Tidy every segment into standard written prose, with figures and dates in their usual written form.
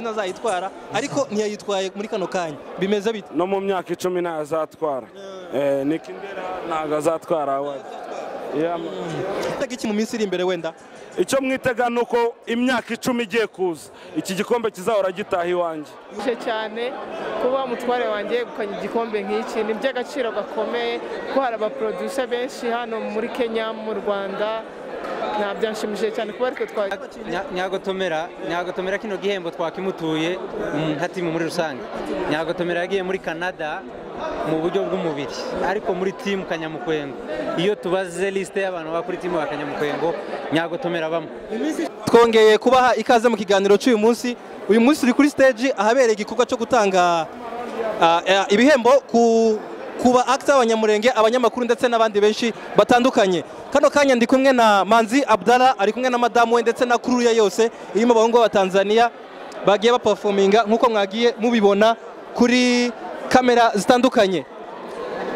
Azayitwara, ariko ntiyayitwaye muri kano kanya. Bimeze bite? No mu myaka 10 ntazatwara. Nick Ndera ntabwo azatwara award. Mwitega iki mu minsi iri imbere wenda? Icyo mwitega ni uko imyaka 10 igiye kuza iki gikombe kizahora gitaha iwanjye. Cyane kuba umutware wanjye yegukanye igikombe nk'iki ni iby'agaciro gakomeye, kuko hari abaproducer benshi hano muri Kenya, mu Rwanda. Byanshimishije cyane kuba ariko Nyagotomera kino gihembo twakimutuye nka timu muri rusange. Nyagotomera yagiye muri Canada mu buryo bw'umubiri, ariko muri timu Kanyamukwengo iyo tubaze liste y'abantu bakuri timu ya Kanyamukwengo, Nyagotomera bamwe. Twongeye kubaha ikaze mu kiganiro cy'uyu munsi. Uyu munsi turi kuri stage ahabereye igikorwa cyo gutanga ibihembo ku kuba actor abanyamurenge, abanyamakuru ndetse n'abandi benshi batandukanye. Kano kanya ndi kumwe na Manzi Abdallah, ari kumwe na madamu we ndetse na crew ye yose irimo abahungu ba Tanzania bagiye baperforminga nkuko mwagiye mubibona kuri kamera zitandukanye.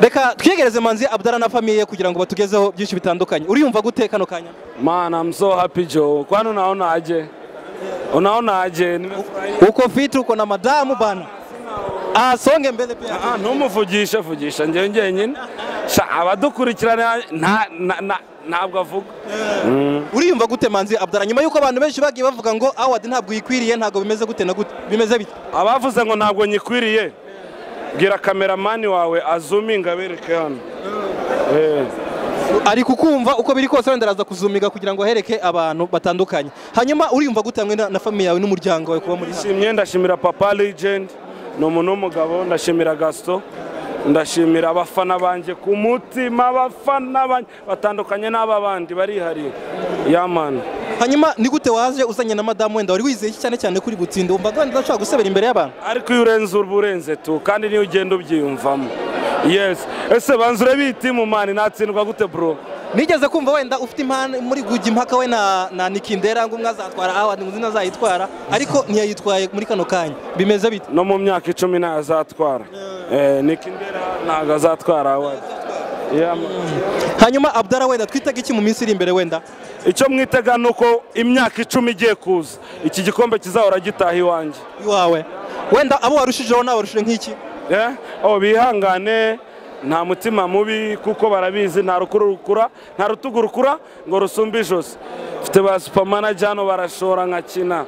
Reka twiyegereze Manzi Abdallah na famille kugira ngo batugezeho byinshi bitandukanye. Uriyumva gute kano kanya? Man, I'm so happy, Joe. Kwani unaona aje? Unaona aje? Uko fit, uko na madamu bana. Songe mbele pia. Ntumuvugishe, vugisha njyewe njyenyine. Abadukurikirana ntabwo avuga. Uriyumva gute Manzi Abdallah nyuma yuko abantu benshi bagiye bavuga ngo award ntabwo yikwiriye, ntabwo bimeze gute na gute? Bimeze bite? Abavuze ngo ntabwo nyikwiriye, bwira kameramani wawe azuminga bereke hano. Ari kukumva uko biri kose, wenda araza kuzumiga kugira ngo ahereke abantu batandukanye. Hanyuma uriyumva gute hamwe na famille yawe n'umuryango wawe kuba muri hano? Nshimye, ndashimira Papa Legend, ni umuntu w'umugabo, ndashimira Gaston, ndashimira abafana banjye ku mutima, abafana banjye batandukanye n'aba bandi barihariye. Yamana. Hanyuma ni gute waje uzanye na madamu wenda wari wizeye iki cyane cyane kuri butsinde, umva wenda udashobora gusebera imbere y'abantu? Ariko iyo urenze uba urenze tu, kandi niyo ugenda ubyiyumvamo. Yes. Ese banza urebe mu mani natsindwa gute bro? Nigeze kumva wenda ufite impano muri gugi impaka we na Nikindera ngo umwe azatwara award ngo undi azayitwara, ariko ntiyayitwaye muri kano kanya. Bimeze bite? No mu myaka 10 ntazatwara. Nikindera ntabwo azatwara award. Hanyuma Abdallah wenda twitega iki mu minsi iri imbere wenda? Icyo mwitega ni uko imyaka 10 igiye kuza iki gikombe kizahora gitaha iwanjye. Iwawe. Wenda abo warushijeho nawe warushije nk'iki? Bihangane, nta mutima mubi kuko barabizi, nta rukuru rukura, nta rutugu rukura ngo rusumbe ijosi. Mfite ba supermanager hano barashora nkakina.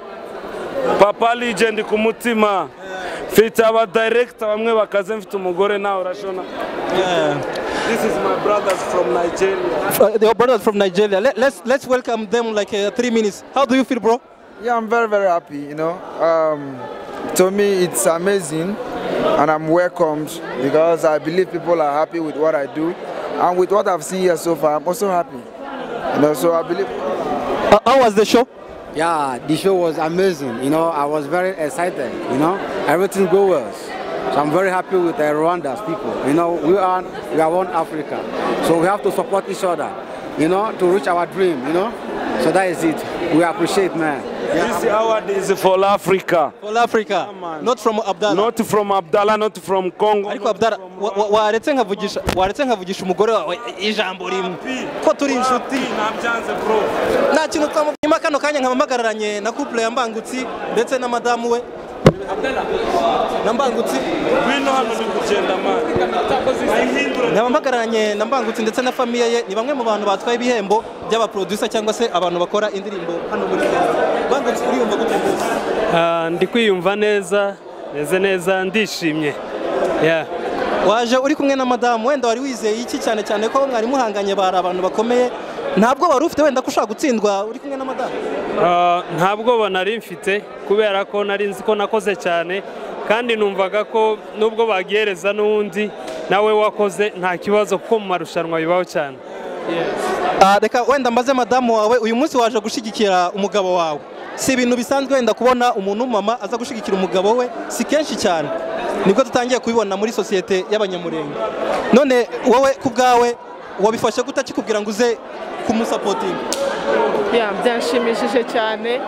Papa Legend ku mutima. Mfite aba director bamwe bakaze, mfite umugore nawe urashona. This is my brothers from Nigeria. Your brothers from Nigeria. Let's welcome them like 3 minutes. How do you feel, bro? Yeah, I'm very, very happy, you know. To me, it's amazing, and I'm welcomed because I believe people are happy with what I do, and with what I've seen here so far, I'm also happy. You know, so I believe. How was the show? Yeah, the show was amazing. You know, I was very excited. You know, everything goes well. So I'm very happy with Rwanda's people. You know, we are one Africa, so we have to support each other. You know, to reach our dream. You know, so that is it. We appreciate, man. Yeah. This award is for Africa. For Africa, yeah, not from Abdallah. Not from Abdallah, not from Congo. Ariko Abdallah, waretse nkavugisha umugore wawe ijambo rimwe. Ko turi inshuti. Nabyanze bro. Nta kintu twamubwira. Kano kanya nkabamagararanye na couple ya Mbangutsi ndetse na madamu we. Abdallah. Na Mbangutsi. Ngwino hano ni kugenda man. Nkabamagararanye na Mbangutsi ndetse na famille ye, ni bamwe mu bantu batwaye ibihembo by'abaproducer cyangwa se abantu bakora indirimbo hano muri Kenya. Mbangutsi, uriyumva gute rwose? Ndi kwiyumva neza, meze neza, ndishimye. Yeah. Waje uri kumwe na madamu, wenda wari wizeye iki cyane cyane ko mwari muhanganye bari abantu bakomeye, ntabwo wari ufite wenda ko ushobora gutsindwa uri kumwe na madamu? Nta bwoba nari mfite kubera ko nari nzi ko nakoze cyane, kandi numvaga ko nubwo bagihereza n'uwundi nawe wakoze nta kibazo, kuko mu marushanwa bibaho cyane. Reka wenda mbaze madamu wawe, uyu munsi waje gushyigikira umugabo wawe. Si ibintu bisanzwe wenda kubona umuntu w'umumama aza gushyigikira umugabo we, si kenshi cyane, nibwo dutangiye kubibona muri sosiyete y'abanyamurenge. None wowe ku bwawe wabifashe gute akikubwira ngo uze kumusapotinga? Yeah, byanshimishije cyane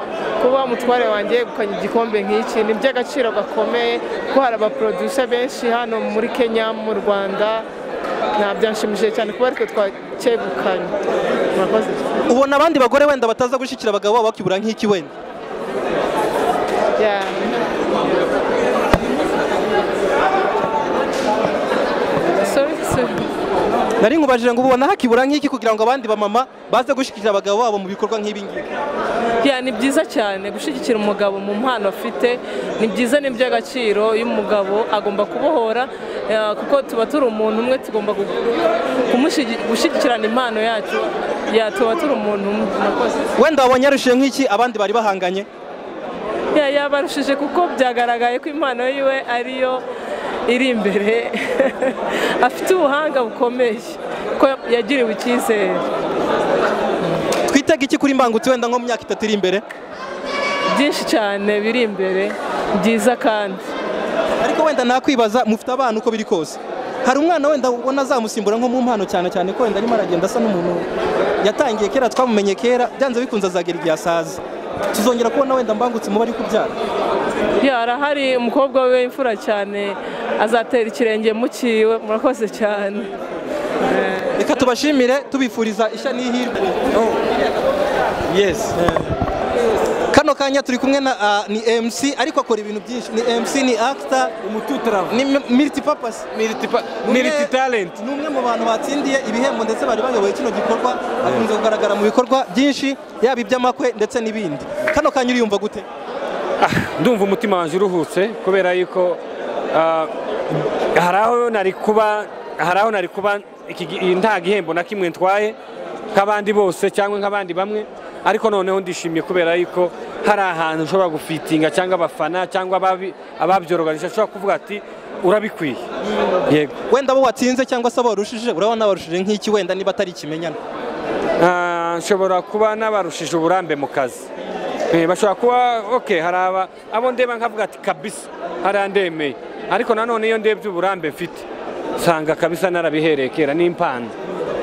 kuba umutware wanjye yegukanye igikombe nk'iki ni iby'agaciro gakomeye, kuko hari abaproducer benshi hano muri Kenya, mu Rwanda. Byanshimishije cyane kuba ariko twacyegukanye. Murakoze. Ubona abandi bagore wenda bataza gushyigikira abagabo babo bakibura nk'iki wenda? Yeah. Nari nkubajije ngo ubona hakibura nk'iki kugira ngo abandi bamama baze gushyigikira abagabo babo mu bikorwa nk'ibi ngibi? Ya, ni byiza cyane gushyigikira umugabo mu mpano afite, ni byiza, ni iby'agaciro. Iyo umugabo agomba kubohora, kuko tuba turi umuntu umwe, tugomba gushyigikirana impano yacu, ya tuba turi umuntu umwe. Murakoze. Wenda wabonye arushiye nk'iki abandi bari bahanganye? Ya, yabarushije kuko byagaragaye ko impano yiwe ariyo iri imbere, afite ubuhanga bukomeye ko yagiriwe icyizere. Twitega iki kuri Mbangutse wenda nko mu myaka 3 iri imbere? Byinshi cyane biri imbere, byiza kandi. Ariko wenda nakwibaza, mufite abana uko biri kose, hari umwana wenda ubona azamusimbura nko mu mpano, cyane cyane ko wenda arimo aragenda asa n'umuntu yatangiye kera, twamumenye kera, byanze bikunze azagera igihe asaza, tuzongera kubona wenda Mbangutse muba ari kubyara? Ya, arahari umukobwa we w'imfura cyane, azatera ikirenge mu kiwe. Murakoze cyane. Reka tubashimire, tubifuriza ishya n'ihirwe. Yes. Kano kanya turi kumwe na ni MC, ariko akora ibintu byinshi, ni MC, ni actor, ni multipurpose, multi talent. Ni umwe mu bantu batsindiye ibihembo ndetse bari bayoboye kino gikorwa, akunze kugaragara mu bikorwa byinshi, yaba iby'amakwe ndetse n'ibindi. Kano kanya uriyumva gute? Ndumva umutima wanjye uruhutse kubera yuko hari aho nari kuba nta gihembo na kimwe ntwaye nk'abandi bose cyangwa nk'abandi bamwe, ariko noneho ndishimye kubera yuko hari ahantu ushobora gufitinga cyangwa abafana cyangwa ababyoroganisha ushobora kuvuga ati urabikwiye. Yego. Wenda abo watsinze cyangwa se abarushije, urabona barushije nk'iki wenda niba atari ikimenyane? Nshobora kuba nabarushije uburambe mu kazi. Bashobora kuba okay, hari abo ndeba nkavuga ati kabisa harandemeye, ariko nanone iyo ndebye uburambe mfite nsanga kabisa narabihereye kera n'impano.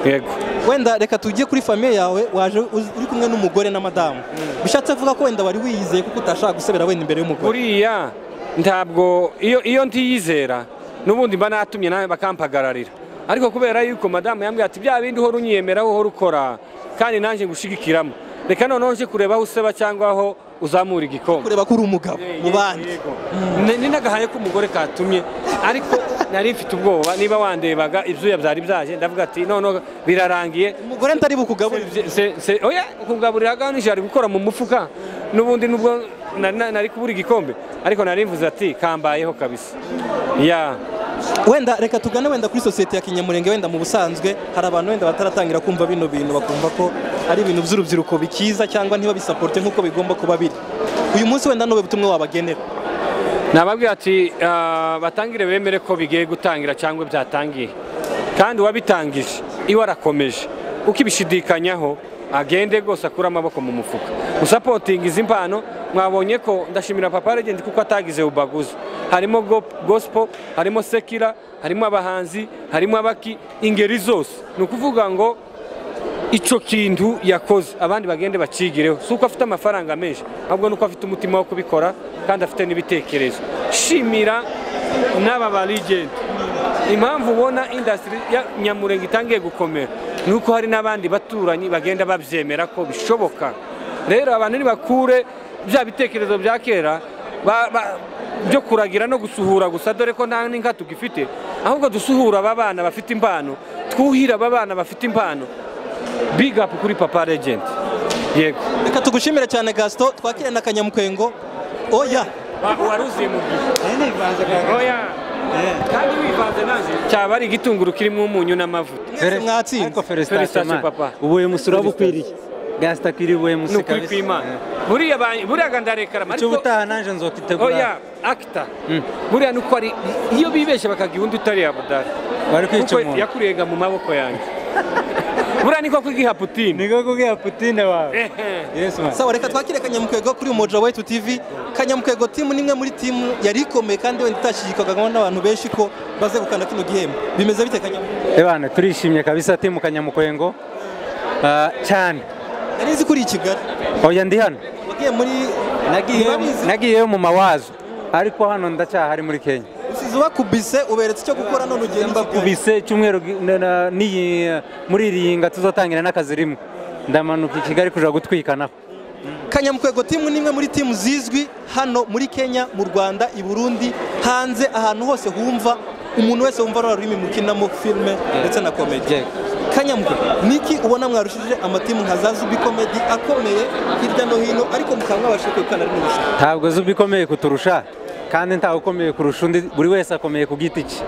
Yego. Wenda reka tujye kuri famille yawe, waje uri kumwe n'umugore na madamu, bishatse kuvuga ko wenda wari wiyizeye kuko utashaka gusebera wenda imbere y'umugore? Buriya ntabwo iyo ntiyizera n'ubundi mba natumye nawe bakampagararira, ariko kubera yuko madamu yambwiye ati bya bindi uhora unyiyemera uhora ukora kandi nanjye ngushigikiramo, reka noneho nje kureba aho useba cyangwa aho uzamura igikombe, kureba ko uri umugabo mu bandi. Ni nagahaye ko umugore katumye, ariko nari mfite ubwoba niba wandebaga ibyuya byari byaje, ndavuga ati none birarangiye umugore ntari bukugaburire. Oya, kugaburira ganije ari gukora mu mufuka n'ubundi nubwo nari kubura igikombe, ariko nari mvuze ati kambayeho kabisa. Ya. Wenda reka tugane wenda kuri sosiyete ya Kinyamurenge, wenda mu busanzwe hari abantu wenda bataratangira kumva bino bintu, bakumva ko ari ibintu by'urubyiruko bikiza cyangwa ntibabisaporte nk'uko bigomba kuba biri. Uyu munsi wenda n'ube butumwe wabagenera? Nababwira ati batangire bemere ko bigiye gutangira cyangwa byatangiye, kandi uwabitangije iwe arakomeje, ukibishidikanyaho agende rwose akure amaboko mu mufuka usapotinga izi mpano. Mwabonye ko ndashimira Papa Legend kuko atagize ubaguzi, harimo gospel, harimo sekira, harimo abahanzi, harimo abaki, ingeri zose. Ni ukuvuga ngo ico kintu yakoze abandi bagende bacigireho, si uko afite amafaranga menshi, ahubwo nuko afite umutima wo kubikora kandi afite n'ibitekerezo. Shimira n'aba ba legend. Impamvu ubona industry ya Nyamurenge itangiye gukomera nuko hari n'abandi baturanyi bagenda babyemera ko bishoboka. Rero abantu nibakure bya bitekerezo bya kera byo kuragira no gusuhura gusa, dore ko nta n'inka tugifite, ahubwo dusuhura aba bana bafite impano, twuhira aba bana bafite impano. Big up kuri Papa Legend. Yego. Reka tugushimire cyane Gaston, twakire na Kanyamukwengo. Oya. Waruziye mu gihe. Oya. Kandi wivanze naje cyaba ari igitunguru kirimo umunyu n'amavuta. Mwatsinze. Ariko felicitation papa. Ubuye musura bukwiriye. Gaston akwiriye ubuye musura. Nukuri kw'Imana. Buriya buriya gandarekara ariko ubutaha nanje nzokitegura. Oya, actor. Buriya nuko ari iyo bibeshe bakagira undi utari Abudari. Bari kwica umuntu. Yakurega mu maboko yanjye. Buriya niko kwigiha Putin. Niko kwigiha Putin wawe. Yes man. Sawa, reka twakire Kanyamukwego kuri Umoja Wetu TV. Kanyamukwego team nimwe muri team yari ikomeye kandi wenda itashigikwaga n'abantu benshi ko baze gukanda kino gihembo. Bimeze bite Kanyamukwego? Ebana turishimye kabisa team Kanyamukwengo. Cyane. Nari nzi kuri Kigali. Oya ndi hano. Wagiye muri nagiye mu mawazo, ariko hano ndacyahari muri Kenya. Usize bakubise uberetse icyo gukora none ugenda mbakubise cyumweru niyi muri iringa tuzotangira n'akazi rimwe, ndamanuka i Kigali kuja gutwika naho. Kanyamukwego team nimwe muri team zizwi hano muri Kenya, mu Rwanda, i Burundi, hanze ahantu hose humva Umuntu wese wumva rwa rurimi mukinamo filme ndetse na comedy. Kanyamukwe, niki ubona mwarushije amatimu nka za Zubi Comedy akomeye hirya no hino, ariko mukaba mwabashije kwegukana rino rushanwa? Ntabwo Zubi ikomeye kuturusha, kandi ntawe ukomeye kurusha undi, buri wese akomeye ku giti cye.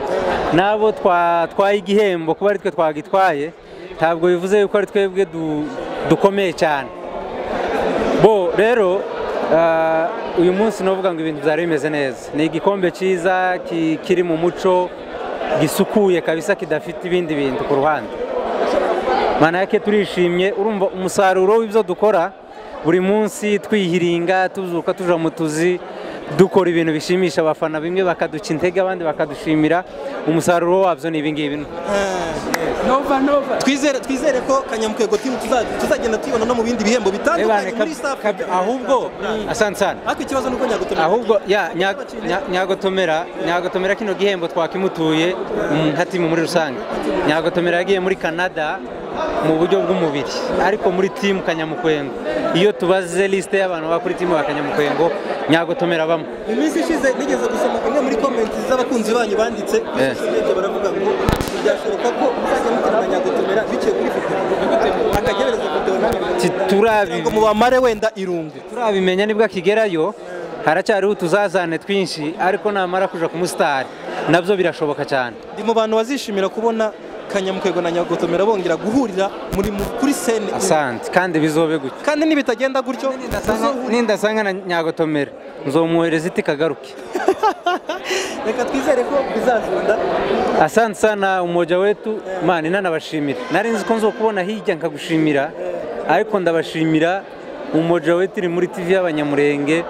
Nabo twatwaye igihembo kuba ari twe twagitwaye ntabwo bivuze yuko ari twebwe dukomeye cyane. Bo rero uyu munsi novuga ngo ibintu byari bimeze neza, ni igikombe cyiza kiri mu muco, gisukuye kabisa, kidafite ibindi bintu ku ruhande. Mana yake turishimye, urumva umusaruro w'ibyo dukora buri munsi, twihiringa, tuzuka tuja mu tuzi, dukora ibintu bishimisha abafana, bimwe bakaduca intege abandi bakadushimira, umusaruro wabyo ni ibi ngibi. Nova twizere ko Kanyamukego team tuzagenda tuyibona no mu bindi bihembo bitandukanye muri East Africa. Ahubwo asante sana. Ariko ikibazo nuko Nyagotomera, ahubwo ya Nyagotomera kino gihembo twakimutuye nka team muri rusange. Nyagotomera yagiye muri Canada mu buryo bw'umubiri, ariko muri team Kanyamukwengo iyo tubaze liste y'abantu bakuri team ya Kanyamukwengo, Nyagotomera bamwe. Mu minsi ishize nigeze gusoma imwe muri comments z'abakunzi banyu banditse kuri social media, baravuga ngo byashoboka ko muzajya mukina na Nyagotomera biciye kuri video, akagerereza video turabi ngo mubamare wenda irungu. Turabimenya nibwo akigerayo, haracyariho utuzazane twinshi, ariko namara kuja ku mustar nabyo birashoboka cyane. Ndi mu bantu bazishimira kubona Kanyamukwego na Nyagotomera bongera guhurira muri kuri scene. Asante, kandi bizobe gutyo. Kandi nibitagenda gutyo, nindasanga na Nyagotomera nzomwohereza iti kagaruke. Reka twizere ko bizazunda. Asante sana umoja wetu, mani nanabashimira. Nari nzi ko nzokubona hirya nkagushimira, ariko ndabashimira umoja wetu iri muri TV y'Abanyamurenge.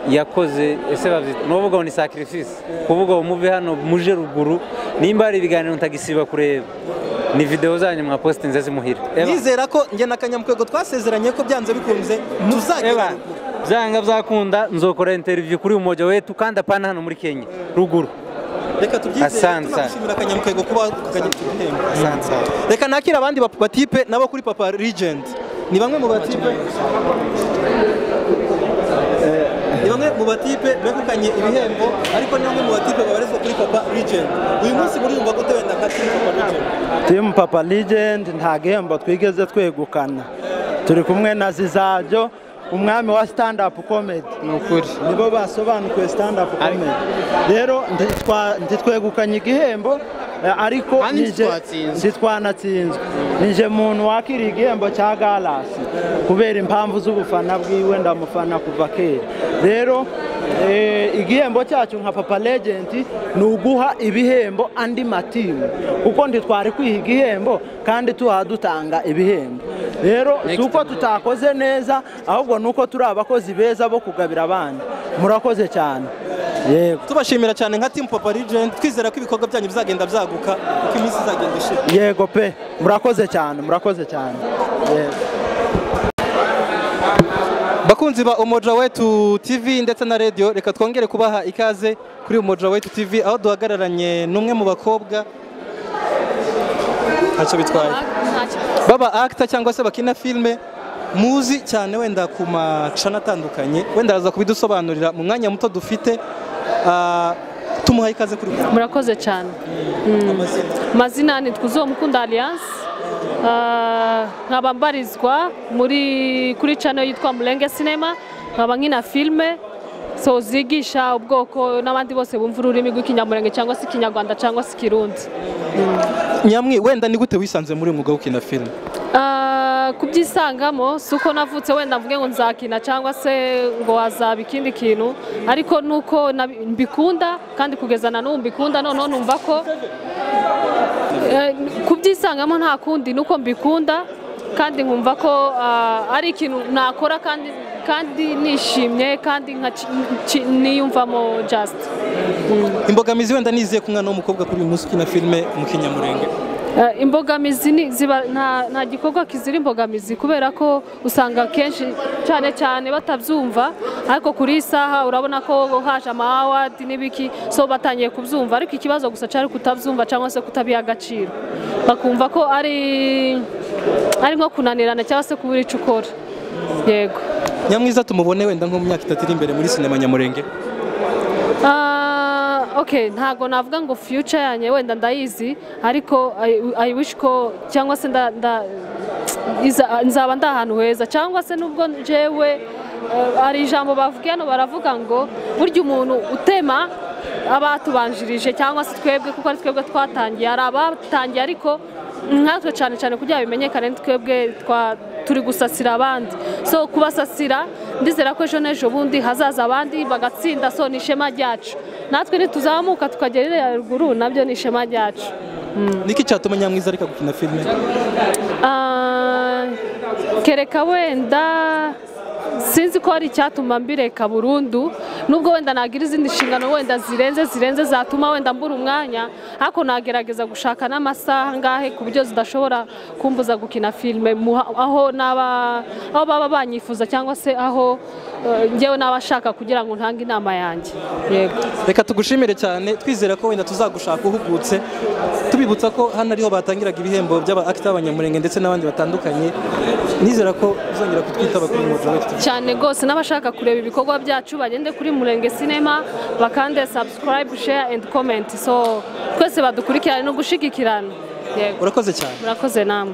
Yakoze ese bavyita novuga ngo ni sacrifice, kuvuga ngo muve hano muje ruguru, nimba ari ibiganiro ntagisiba kureba ni video zanyu mwa postinze zimuhira. Nizera ko nge na Kanyamukwego twasezeranye ko byanze bikunze tuzagera ruguru. Byanga byakunda nzokora interview kuri umoja wetu, kandi apana hano muri Kenya ruguru. Reka tubyizere, tunagushimira Kanyamukwego kuba tukanye igihembo. Reka nakira abandi batipe nabo kuri Papa Legend. Ni bamwe mu batipe begukanye ibihembo, ariko ni bamwe mu batipe babarizwa kuri Papa Legend. Uyu munsi muriyumva gute wenda nka team Papa Legend? Team Papa Legend nta gihembo twigeze twegukana, turi kumwe na Zizabyo, umwami wa stand up comedy. Nukuri nibo basobanukiwe stand up comedy. Rero ntitwegukanye igihembo, ariko ntitwanatsinzwe. Nije muntu wakiriye igihembo cya Galas kubera impamvu z'ubufana bwiwe, ndamufana kuva kera. Rero igihembo cyacu nka Papa Legend ni uguha ibihembo andi matimu, kuko ntitwari kwiha igihembo kandi tuha dutanga ibihembo. Rero si uko tutakoze neza, ahubwo nuko turi abakozi beza bo kugabira abandi. Murakoze cyane. Yego, tubashimira cyane nka team Papa Legend, twizera ko ibikorwa byanyu bizagenda byaguka uko iminsi izagenda ishira. Yego pe, murakoze cyane, murakoze cyane. Yego. Bakunzi ba Umoja Wetu TV ndetse na radio, reka twongere kubaha ikaze kuri Umoja Wetu TV, aho duhagararanye n'umwe mu bakobwa ntacyo bitwaye baba actor cyangwa se bakina filme muzi cyane wenda ku macana atandukanye, wenda araza kubidusobanurira mu mwanya muto dufite. Tumuha ikaze kuri. Murakoze cyane. Amazina ni Twuzomukunda Alliance, nkaba mbarizwa muri kuri channel yitwa Mulenge Cinema, nkaba nkina filme so zigisha ubwoko n'abandi bose bumva ururimi rw'ikinyamurenge cyangwa se ikinyarwanda cyangwa se ikirundi. Nyamwi, wenda ni gute wisanze muri umwuga wo gukina filme? Kubyisangamo si uko navutse wenda mvuge ngo nzakina cyangwa se ngo wazaba ikindi kintu, ariko nuko mbikunda kandi kugeza na n'ubu mbikunda, noneho numva ko kubyisangamo nta kundi nuko mbikunda kandi nkumva ko ari ikintu nakora kandi nishimye kandi niyumvamo just. Imbogamizi wenda niziye ku mwana w'umukobwa kuri uyu munsi ukina filme mu Kinyamurenge? Imbogamizi ziba nta gikorwa kizira imbogamizi, kubera ko usanga kenshi cyane cyane batabyumva, ariko kuri isaha urabona ko haje ama award n'ibiki, so batangiye kubyumva, ariko ikibazo gusa cyari kutabyumva cyangwa se kutabiha agaciro, bakumva ko ari nko kunanirana cyangwa se kubura icyo ukora. Yego. Nyamwiza tumubone wenda nko mu myaka 3 iri imbere muri sinema Nyamurenge? Okay, ntago navuga ngo future yanjye wenda ndayizi, ariko I wish ko cyangwa se nzaba ndi ahantu heza, cyangwa se nubwo njyewe ari ijambo bavuga hano, baravuga ngo burya umuntu utema abatubanjirije cyangwa se twebwe, kuko ari twebwe twatangiye, hari abatangiye ariko nkatwe cyane cyane kugira bimenyekane ni twebwe turi gusasira abandi. So kubasasira, ndizera ko ejo n'ejo bundi hazaza abandi bagatsinda. So ni ishema ryacu, natwe nituzamuka tukagera iriya ruguru nabyo ni ishema ryacu. Niki cyatuma Nyamwiza areka gukina filime? Kereka wenda sinzi ko hari icyatuma mbireka burundu, nubwo wenda nagira izindi nshingano wenda zirenze zatuma wenda mbura umwanya, ariko nagerageza gushaka n'amasaha ngahe ku buryo zidashobora kumbuza gukina filime aho naba, aho baba banyifuza cyangwa se aho njyewe nabashaka kugira ngo ntange inama yanjye. Yego. Reka tugushimire cyane, twizera ko wenda tuzagushaka uhugutse. Tubibutsa ko hano ariho batangiraga ibihembo by'aba actor b'Abanyamurenge ndetse n'abandi batandukanye. Nizera ko uzongera kutwitaba kuri Moja Wacu TV. Cyane rwose, n'abashaka kureba ibikorwa byacu bagende kuri Murenge Cinema, bakande subscribe, share and comment. So twese badukurikirane no gushigikirana. Yego. Urakoze cyane. Murakoze namwe.